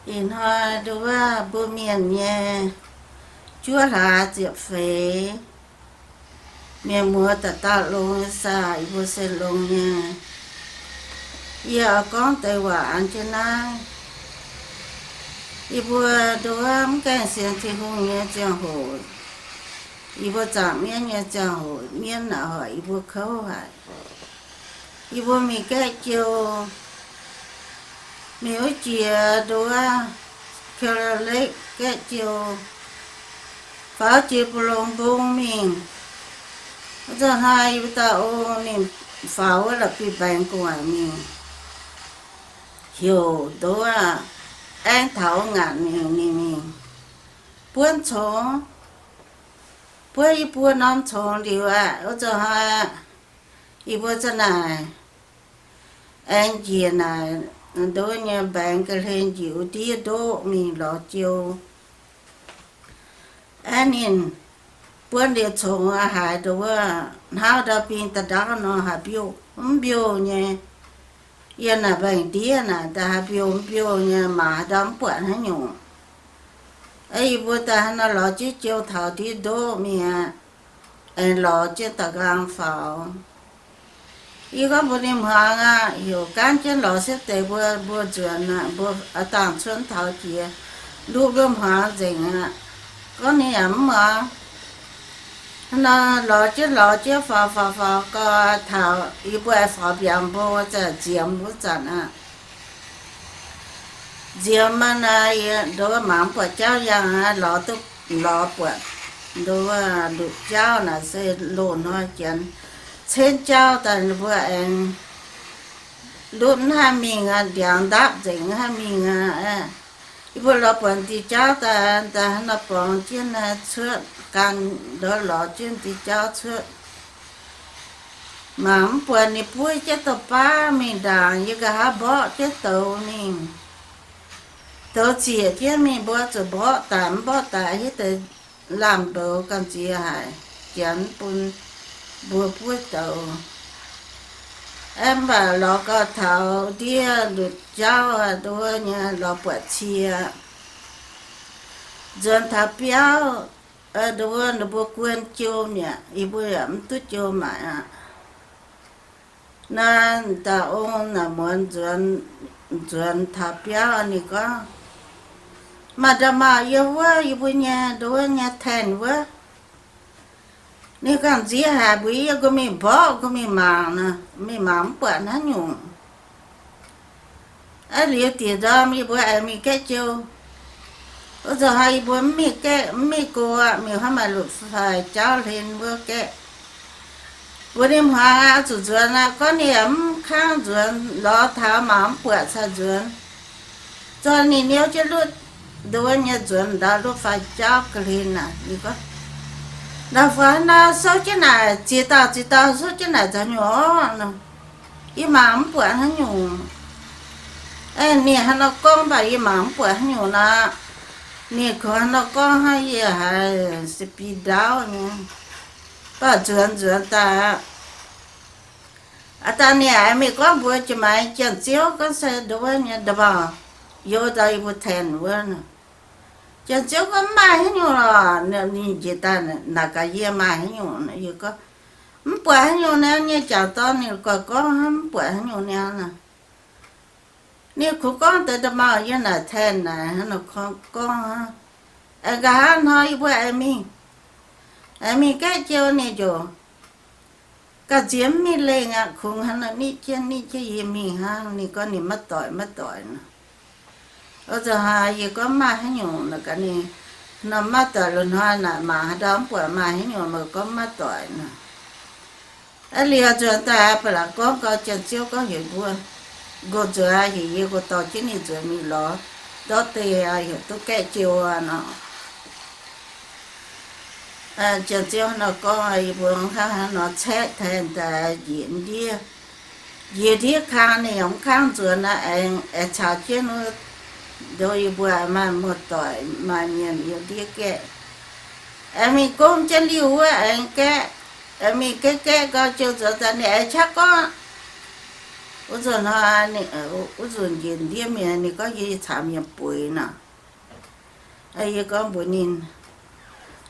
Ih hnoi nduov mbuo mienh nyei juov hlaax ziepc feix, mienh muoz dauh dauh longx nyei saah, yie mbuo se longx nyei. Yie oix gorngv deix waac an jienv naaiv. Yie mbuo nduov mv gaengh sienx Tin-Hungh nyei ziangh hoc, yie mbuo zaangc mienv nyei ziangh hoc, mienv naaic hoic yie mbuo kouv haic. Yie mbuo mingh gaeqv jiou, mingh wuov jiex nduov Clear Lake gaeqv jiou, faaux jiex Boulogne Mbung mingh. Wuov zanc hnoi yie mbuo dauh ong ninh faaux wuov la'bieiv-mbaengx gu'nguaaic mingh, heuc nduov aengv taux ngaanc mingh, ninh mingh buonv congx, buonv yie mbuo norm congx liuz aqv. Wuov zanc hnoi yie mbuo za'naaic aengx njiec naaic nduov nyei mbaengx ga'hlen njiec wuov ndiev ndoqv mingh lorz jiou. Aeqv, ninh buonv liuz congx haiz nduov hnauv ndau-bing da'ndauv nor haaix mbiouh mv mbiouh nyei. Yiem naaic mbaengx-ndiev naaic daaih haaix mbiouh mv mbiouh nyei, mangc haaix ndau mv buatc haaix nyungc. Aeqv, yie mbuo daaih hnangv nor lorz jienv jiou taux ndiev ndoqv mingh aqv, aengx lorz jienv da'nqaang faaux. Yie gorngv mbuox ninh hmuangx aqv, heuc gaanv jienv lorz siepv deix mbuo, mbuo nzuonx aqv, mbuo a'dangh cuotv taux jiex, luv mbuo hmuangx nzengc aqv. Gorngv ninh yaac mv muangx. Hnangv nor lorz jienv lorz jienv faaux faaux faaux gau taux yie mbuo aengx faaux mbiaangx mbo, zanc nziemx wuov zanc aqv. Nziemx maah naaic, nduov mangc mv buatc jauv yangh aqv, lorz duqv, lorz buatc nduov lutc jauv naaic se loz-hnoi janx cenv jauv daaih mbuo aengx lutv mv haih mingh aqv, ndiangx ndapv nzengc mv haih mingh aqv. Yie mbuo lorz buatc diuh jauv daaih, daaih hnangv nor borngz jienv naaiv cuotv, gan nduov lorz jienv diuh jauv cuotv. Mangc mv buatc ninh buov jienv douz-baav mingh ndaangc, yie nqa'haav mborqv jienv douz mingh. Douz ziec jienv mingh, mbuo zuqc mborqv daic, mv mborqv daic hiuv deix laamh mboux gamh nziex haic, janx bun mbuo buov douz. Aeqv, mv baac lorz gau taux ndiev lutc jauv nduov nyei lorz buatc cie. Nzuonx taux biauv, nduov ninh mbuo guon jiou mi'aqv, yie mbuo yaac mv duqv jiou maaic aqv. Naaiv dauh ong naaic muonz nzuonx, nzuonx taux biauv ninh gorngv, maaih nda'maauh yiem wuov yie mbuo nyei nduov nyei tent wuov. Ninh gamh nziex haic, mbuo yie gorngv mingh mborqv, gorngv mingh mangc nor, mingh mangc mv buatc haaix nyungc. Aqv, liuz diex ndorm yie mbuo aengx mingh gaeqv jiou. Wuov zanc hnoi yie mbuo mv mingh gaeqv, mv mingh go aqv, mingh hnangv maaih lutc faix jauv hlen wuov gaeqv. Mbuox ninh hmuangx aqv, zuqc nzuonx aqv. Gorngv ninh yaac mv kangv nzuonx, lorz taux mangc mv buatc caux nzuonx. Zorqv ninh niouv jienv lutv nduov nyei nzuonx ndau lutv faix jauv ga'hlen naaic, ninh gorngv, ndau-faix nor souv jienv naaic, ziex dauh ziex dauh souv jienv naaic nzauh nyuoz nor, yie mangc mv buatc haaix nyungc. Aeqv, ninh hnangv nor gorngv mv baac yie mangc mv buatc haaix nyungc nor. Ninh kungx hnangv nor gorngv hnangv yie haiz se bi ndaauv nyei. Mv baac nzuonx nzuonx daaih aqv. Aav dangh ninh aengx mingh gorngv mbuox jiex maaiz Janx-Ziouv gorngv se nduov nyei nda'maauh youh daaih yie mbuo tent wuov nor. Janx-Ziouv gorngv mv maaih haaix nyungc lorqc. Ninh njiec daaih naaic gaax yie maaih haaix nyungc. Yie gorngv, mv buatc haaix nyungc niaa. Nyei jangc dorn ninh goix gorngv hnangv, mv buatc haaix nyungc niaa nor. Ninh kungx gorngv deix nda'maauh yiem naaic tent naaic hnangv nor gorngv hnangv. Aengx nqa'haav hnoi yie mbuo aengx mingh, aengx mingh gaeqv jiou ninh ziouc gamh nziex mv mingh lengh aqv. Kungx hnangv nor nitv jienv nitv jienv yie mingh hnangv. Ninh gorngv ninh maiv doic maiv doic nor. Ov, nzunc haaix yie gorngv maaih haaix nyungc nor gaax ninh, nor maiv doic. Loz-hnoi naaic mangc haaix ndau mv buatc maaih haaix nyungc, meih gorngv maiv doic nor. Aav, liuz nzuonx daaih ba'laqc gorngv gau Janx-Ziouv gorngv heuc mbuo, nqox nzuonx aqv, heuc yie nqox dorh jienv ninh nzuonx mingh lorz ndortv deix aqv, heuc duqv gaeqv jiou aqv nor. Janx-Ziouv nor gorngv, yie mbuo hnangv haaix nor caeqv taaih daaih njiec ndiev, njiec ndiev kang ninh yaac mv kangv nzuonx aqv. Aengx, aengx caux jienv wuov, ndo yie mbuo maaih muoz-doic maaih mienh yiem ndiev gaeqv. Aengx mingh gomv jienv liuh wuov aengx gaeqv. Aengx mingh gaeqv gaeqv gau jiou nzuonx daaih ninh aengx qaqv gorngv, Wuov nzunc hnoi, wuov nzunc njiec ndiev mienh ninh gorngv yie caux mienh bueix nor. Yie gorngv mbuox ninh,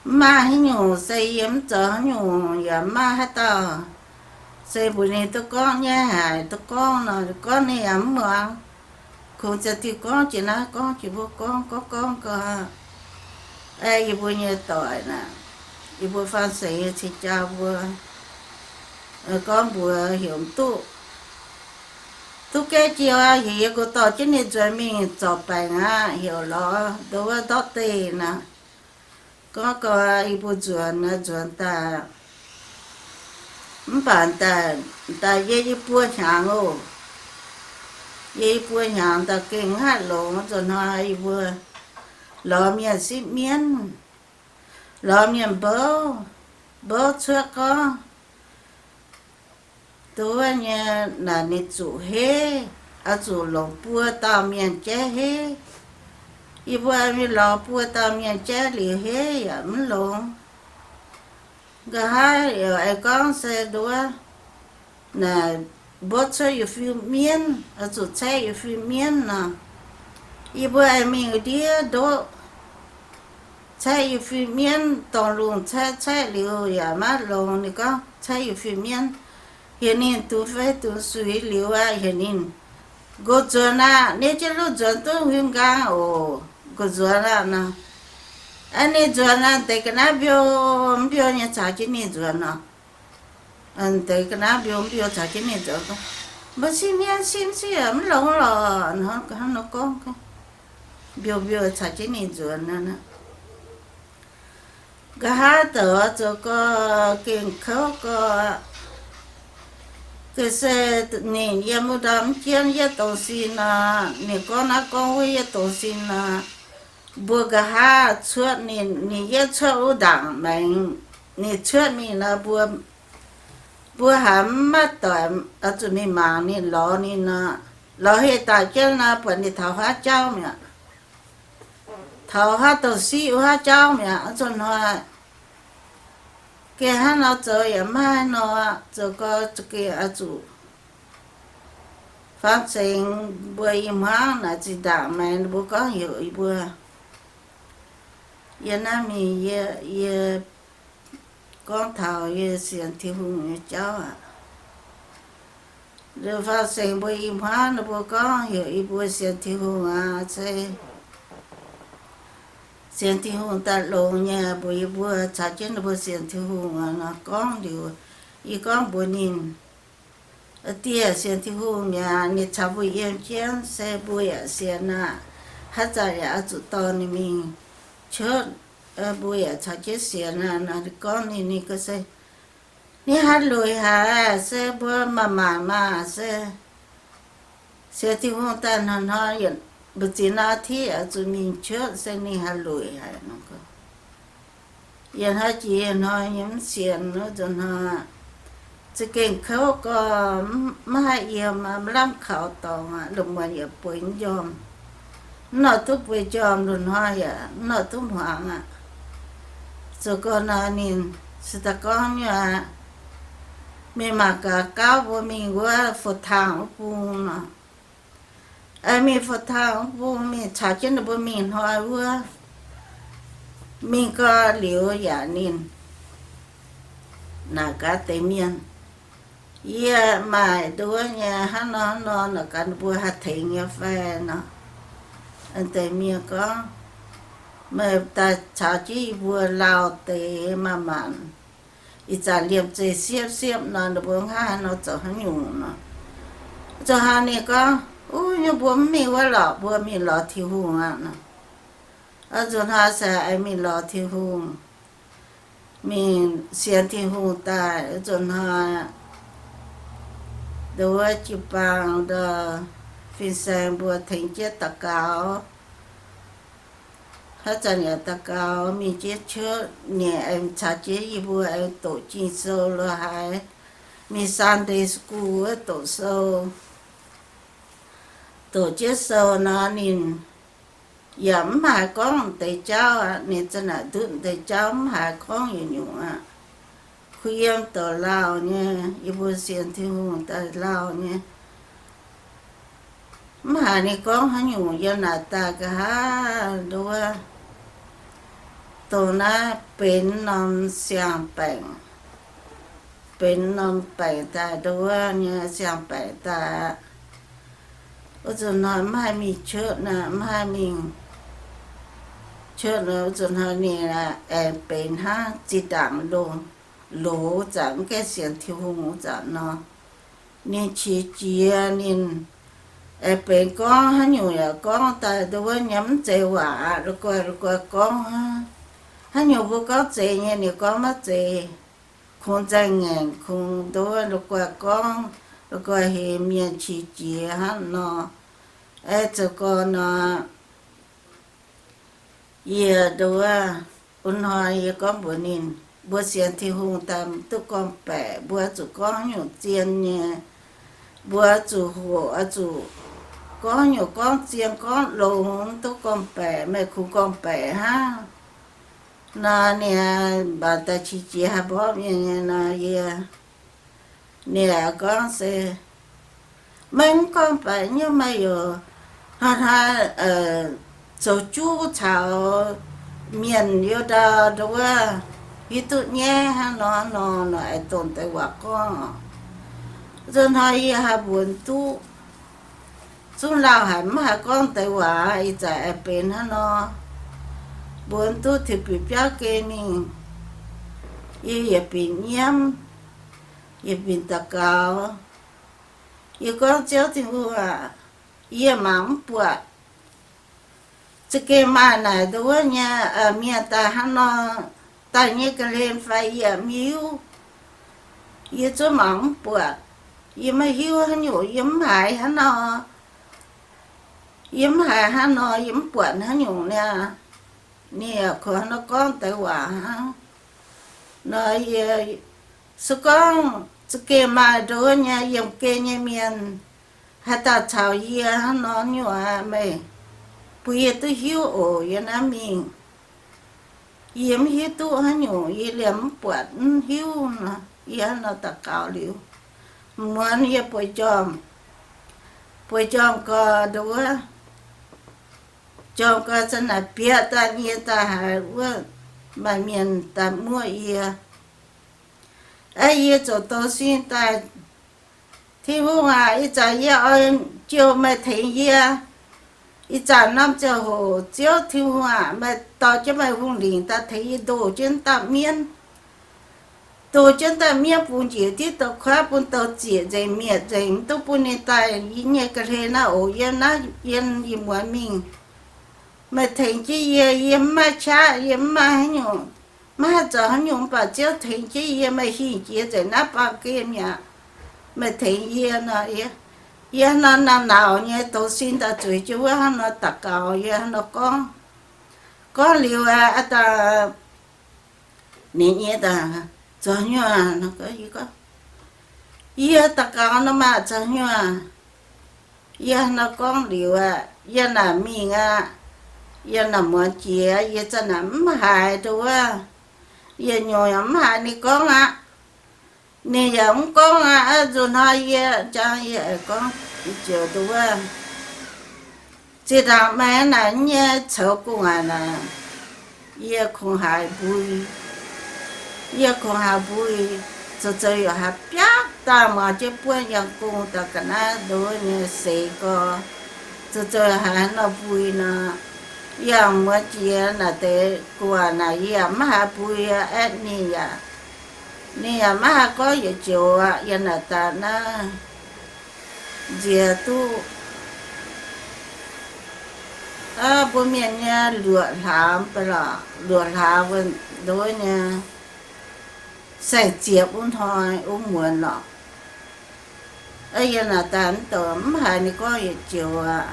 mv maaih haaix nyungc, se yie mv zoux haaix nyungc yaac mv maaih haaix dauh. Se mbuox ninh duqv gorngv nyaiv haic, duqv gorngv nor gorngv ninh yaac mv muangx. Kungx za'diuh gorngv jiex naaiv gorngv jiex mbuo, gorngv gorngv gorngv gau. Yie mbuo nyei doic naaic, yie mbuo faan seix nyei cing-jaa mbuo gorngv mbuox heuc mv duqv, duqv gaeqv jiex aqv. Heuc yie nqox dorh jienv ninh nzuonx mingh zorc baengc aqv, heuc lorz nduov wuov ndortv deic naaic. Gorngv gau, yie mbuo nzuonx, nzuonx daaih, mv baac daaih, daaih yie, yie buo hnyangx oc. Yie, yie buo hnyangx daaih gengh haih longx. Nzunc hnoi yie mbuo lorz mienh sipv mienv, lorz mienh mbouv, mbouv cuotv gorngv, nduov wuov nyei naaic ninh zuqc heiv, oix zuqc longc buo dauh mienh jaiv heiv. Yie mbuo mingh lorz buo dauh mienh jaiv liuz heiv yaac mv longx. Nqa'haav yaac aengx gorngv se nduov, naaic, mbouv cuotv yietc fiuv mienv, oix zuqc caeqv yietc fiuv mienv nor. Yie mbuo aengx mingh ndiev ndoqv, caeqv yietc fiuv mienv, dongh lungh caeqv, caeqv liuz yaac maiv longx. Ninh gorngv caeqv yietc fiuv mienv, heuc ninh dungx fei dungx suix liuz aqv, heuc ninh, nqox nzuonx aqv, nie jienv luv nzuonx duqv huin nqaang oc, nqox nzuonx aqv nor. Aa, ninh nzuonx aqv, deix ga'naaiv mbiouh mv mbiouh nyei caux jienv ninh nzuonx nor. Deix ga'naaiv mbiouh mv mbiouh caux jienv ninh nzuonx gorngv, mbuo sipv mienv sipv sipv mv longx lorqc, hnangv nor gorngv, mbiouh mbiouh caux jienv ninh nzuonx nor. Nqa'haav deix zoux gau, gengh kouv gau. Ga'sie ninh yiem wuov ndau mv jienv yietv dongh sin nor, ninh gorngv naaiv gorngv wuov yietv dongh sin nor, mbuo nqa'haav cuotv ninh, ninh yietv cuotv wuov ndaangc maengx. Ninh cuotv mingh nor, mbuo, mbuo haiz mv maaih doic oix zuqc mingh mangc ninh, lorz ninh nor. Lorz heh daaih jienv nor, buatc ninh taux haav jauv mi'aqv. Taux haav douh siqv wuov haav jauv mi'aqv. Zuqc hnoi gengh hnangv nor zoux yaac maiv haaix nor, zoux gau za'gengh oix zuqc faam cengx mbuo i hmuangv naaic zinh ndaangc maengx mbuo gorngv heuc yie mbuo. Yie naaiv mingh yie, yie gorngv taux yie sienx Tin-Hungh nyei jauv aqv. Faam cengx mbuo i hmuangv ninh mbuo gorngv heuc yie mbuo sienx Tin-Hungh aqv, se sienx Tin-Hungh daaih longx nyei, mbuox yie mbuo caux jienv ninh mbuo sienx Tin-Hungh aqv nor. Gorngv liuz, yie gorngv mbuox ninh, Aa, dieh sienx Tin-Hungh mi'aqv, ninh caux mbuo yiem jienv se mbuo yaac sienx aqv. Haaix zanc yaac oix zuqc dorh ninh mingh cuotv, mbuo yaac caux jienv sienx aqv nor. Ninh gorngv ninh, ninh gorngv se, ninh haih luic haic, se mbuo maaih maanc maah, se sienx Tin-Hungh daaih hnoi-hnoi yietc mbu'ziex อาทิตย์ oix zuqc mingh cuotv, se ninh haih luic haic nor. Yie hnoi jiex hnoi nyei mv sienx, nzunc hnoi za'gengh kouv gau, mv haih yiem, mv lamh kaux dorngx aqv. Lungh muonz yaac bueix mv njormh, mv nor duqv bueix njormh, lungh hnoi yaac mv nor duqv hmuangx aqv. Zoux gau nor ninh se daaih gorngv nyei aqv, mingh mangc gaax gauv mbuo mingh wuov Fo Tang wuov bung nor. Mingh Fo Tang wuov bung mingh caux jienv ninh mbuo mingh hnoi wuov, mingh gau liuz yaac ninh naaic gaax deix mienh, Yie maaih nduov nyei, hnangv nor hnangv nor, naaic gaax ninh mbuo haih tengx nyei fai nor. Deix mienh gorngv, Meih daaih caux jienv yie mbuo lauh deix maanc maanc, ih zanc liemh zeih siepv siepv nor, ninh mbuo hnangv haaix nor zoux haaix nyungc nor. Zoux haaix ninh gorngv, Uv, yie mbuo mv mingh wuov lorqc, mbuo mingh lorz Tin-Hungh aqv nor. Nzunc hnoi se aengx mingh lorz Tin-Hungh, mingh sienx Tin-Hungh daaih. Nzunc hnoi nduov jiu-baang ndau fin-saeng mbuo tengx jienv daux gaux. Haaix zanc yaac daux gaux mingh jienv cuotv, ninh aengx caux jienv yie mbuo aengx doqc Ging-Sou lo haaix, mingh Sunday school wuov doqc sou. Doqc jienv sou nor ninh yaac mv haiz gorngv deix jauv aqv. Ninh za'naaic ndutv deix jauv mv haiz gorngv yietc nyungc aqv. Kuh yiem doqc lauh nyei, yie mbuo sienx Tin-Hungh daaih lauh nyei. Mv haiz ninh gorngv haaix nyungc yiem naaic daaih nqa'haav nduov, dongh naaiv benx norm siang-baengc, benx norm baengc daaih nduov nyei siang-baengc daaih aqv. Wuov zanc hnoi mv haih mingh cuotv naaic, mv haih mingh cuotv naaic, wuov zanc hnoi ninh aengx benx hnangv zinh ndaangc longx, loz zanc mv gaengh sienx Tin-Hungh wuov zanc nor, ninh qiex jiez ninh aengx benx gorngv haaix nyungc yaac gorngv daaih nduov nyei mv zeiz waac aqv. La'guaih la'guaih gorngv hnangv, haaix nyungc mbuo gorngv zeiz nyei ninh gorngv maiv zeiz. Kungx nzaeng-ngaengc, kungx nduov la'guaih gorngv, la'guaih heuc mienh qiex jiez hnangv nor. Aeqv, zoux gorn nor, yie nduov, wuov hnoi yie gorngv mbuox ninh, mbuo sienx Tin-Hungh daaih duqv gorngv-baeqc, mbuo zuqc gorngv haaix nyungc zien nyei, mbuo zuqc hoqc, zuqc gorngv haaix nyungc gorngv zien gorngv longx duqv gorngv-baeqc, meih kungx gorngv-baeqc hnangv nor. Ninh mv baac daaih qiex jiez haaix mborqv mienh nyei nor, yie, ninh gorngv se, meih mv gorngv-baeqc nyei, meih yaac hnoi-hnoi zoux juv caux mienh youh ndau nduov, hiuv duqv nyaiv hnangv nor nor, nor aengx dongh deix waac gorngv. Nzunc hnoi yie haiz mbuox duqv, zungv lauh haic mv haiz gorngv deix waac, ih zanc aengx benx hnangv nor. Mbuox duqv, tengx bieqc biauv gen mingh, yie yietc binc nyiemv, yietc binc daux gaux. Yie gorngv, Ziouv Tin-Hungh aac, yie mangc mv buatc. Za'gengh maaih naaic nduov nyei mienh daaih hnangv nor, daaih nyei ga'hlen fai yie mv hiuv. Yie zungv mangc mv buatc. Yie maiv hiuv haaix nyungc, yie mv haiz hnangv nor. Yie mv haiz hnangv nor, yie mv buatc haaix nyungc niaa. Ninh yaac kungx hnangv nor gorngv deix waac hnangv nor. Yie se gorngv za'gengh maaih nduov nyei yiemh gen nyei mienh haaix dauh caux yie hnangv nor nyungc aqv, meih bun yie duqv hiuv oc. Yie naaiv mingh, yie mv hiuv duqv haaix nyungc, yie liemh mv buatc mv hiuv nor. Yie hnangv nor daux gaux liuz, muonz yie bueix njormh, bueix njormh gau nduov, njormh gau za'naaic bieqc daaih nyie daaih haiz wuov maaih mienh daaih muoqv yie. Aeqv, yie ziouc douz sin daaih, Tin-Hungh aac, ih zanc yie oix jiu meih tengx yie. Ih zanc norm ziangh hoc Ziouv Tin-Hungh aac, meih dorh jienv meih hungh lingc daaih tengx yie ndoh jienv dauh mienv, ndoh jienv dauh mienv bungx njiec div douz-kuaaiv bun douz-zieqc nzengc mietc nzengc, mv duqv bun ninh daaih yie nyei ga'hlen naaiv oc. Yie naaiv yie, yie muonz mingh, meih tengx jienv yie, yie mv maaih qaqv, yie mv maaih haaix nyungc, maiv haih zoux haaix nyungc, mv baac Ziouv tengx jienv yie, meih hingh jiex nzengc naaiv baamh gen mi'aqv. Meih tengx yie nor, yie hnangv nor naaic nauc nyei douz sin daaih zueiz jienv wuov hnangv nor daux gaux, yie hnangv nor gorngv. Gorngv liuz aqv, aa daaih ninh nyei daaih, zoux haaix nyungc aac? Yie daux gaux nor maah, zoux haaix nyungc aac? Yie hnangv nor gorngv liuz aqv, yie naaic mingh aqv, yie naaic muonz jiex, yie za'naaic mv haiz nduov, yie nyungc yaac mv haiz ninh gorngv aqv. Ninh yaac mv gorngv aqv. Nzunc hnoi yie jangx yie aengx gorngv, ziouc nduov, zinh ndaangc maaih naaic nyei coux gu'nguaaic naaic, yie kungx haiz mbui. Yie kungx haiz mbui, zoux zoux yaac haiz biaav daaih muangx jienv buonv yangh gong daaih ga'naaiv nduov nyei seix gau. Zoux zoux haiz nor mbui nor, yie muonz jiex naaic deix gu'nguaaic naaic yie yaac mv haiz mbui aeqv, ninh yaac, ninh yaac maiv haih gorngv yietc joux aqv. Yie naaic daaih naaiv nziex duqv mbuo mienh nyei luoqc hlaax, mv baac lorqc, luoqc hlaax wuov nduov nyei saeng-ziepc wuov hnoi wuov muonz lorqc. Yie naaic daaih mv douc mv haiz ninh gorngv yietc joux aqv.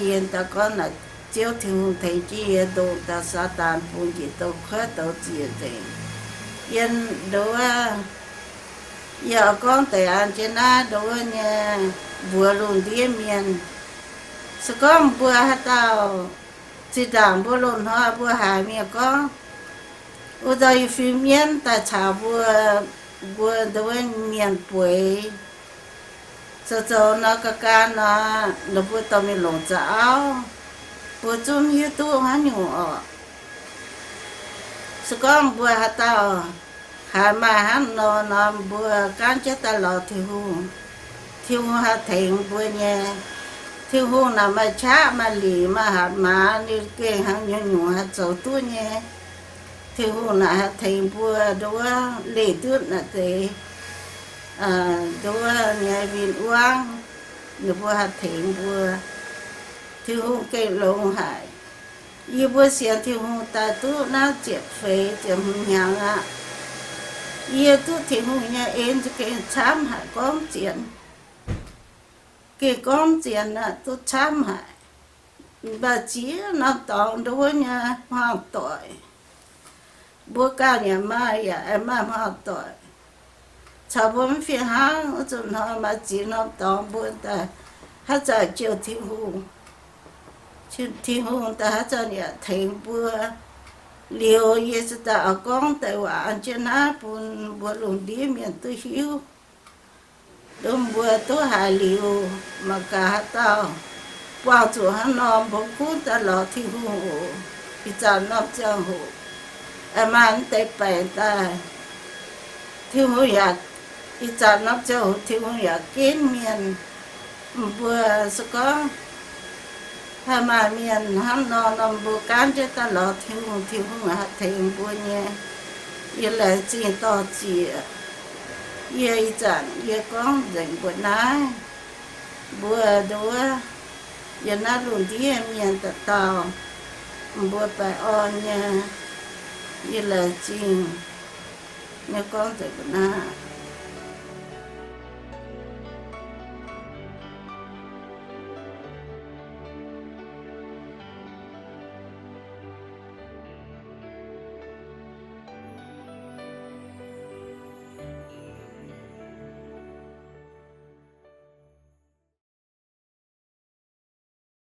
Yie daaih gorngv naaic, Ziouv Tin-Hungh tengx jienv yie ndongc daaih Saadaan bungx njiec douz-kuaaiv douz-zieqc nzengc. Yie nduov, yie oix gorngv deix an jienv naaiv nduov nyei mbuox lungh ndiev mienh. Se gorngv mbuo haaix dauh zinh ndaangc mbuo loz-hnoi mbuo haiz mienh gorngv, wuov dauh yie fim mienv daaih caux mbuo, mbuo nduov mienh bueix, zoux zoux nor ga'gaan nor, ninh mbuo dorh mingh longc za'auv, mbuo zungv hiuv duqv haaix nyungc orqc. Se gorngv mbuo haaix dauh haiz maaih hnangv nor nor, mbuo gaanv jienv daaih lorz Tin-Hungh, Tin-Hungh haih tengx mbuo nyei. Tin-Hungh naaic maaih qaqv maaih lingc maaih hatc maaz, ninh gengh hnangv nyungc-nyungc haih zoux duqv nyei. Tin-Hungh naaic haih tengx mbuo nduov leih ndutv naaic deix, nduov nyei win-wangv, ninh mbuo haih tengx mbuo. Tin-Hungh gengh longx haic. Yie mbuo sienx Tin-Hungh daaih duqv naaiv ziepc feix ziepc hmz hnyangx aqv. Yie duqv Tin-Hungh nyei en za'gengh camv haic, gorngv zienx, gengh gorngv zienx aqv, duqv camv haic. Mv baac ziex norm dorngx nduov nyei hmuangv doic, mbuo gauh yaac maaih, yaac maaih hmuangv doic caux mbuo mv fih hnangv. Wuov zanc hnoi maaih ziex norm dorngx mbuo daaih haaix zanc jouh Tin-Hungh, Tin-Hungh daaih haaix zanc yaac tengx mbuo. Liuz yie ziouc daaih oix gorngv deix waac an jienv naaiv bun mbuo lungh ndiev mienh duqv hiuv, dongh mbuo duqv haiz liuz, mangc gaax haaix dauh buangh zuqc hnangv nor, mbuo gunv daaih lorz Tin-Hungh oc. Ih zanc norm ziangh hoc aengx maaih mv deix baengc daaih, Tin-Hungh yaac, ih zanc norm ziangh hoc Tin-Hungh yaac ginv mienh. Mbuo se gorngv haih maaih mienh hnangv nor nor, mbuo gaanv jienv daaih lorz Tin-Hungh, Tin-Hungh haih tengx mbuo nyei. Yie laengz zingh dor-ziec. Yie ih zanc yie gorngv nzengc mbuo naaiv, mbuo nduov yiem naaiv lungh ndiev mienh dauh dauh, mbuo baengh orn nyei. Yie laengz zingh nyei gorngv nzengc mbuo naaiv.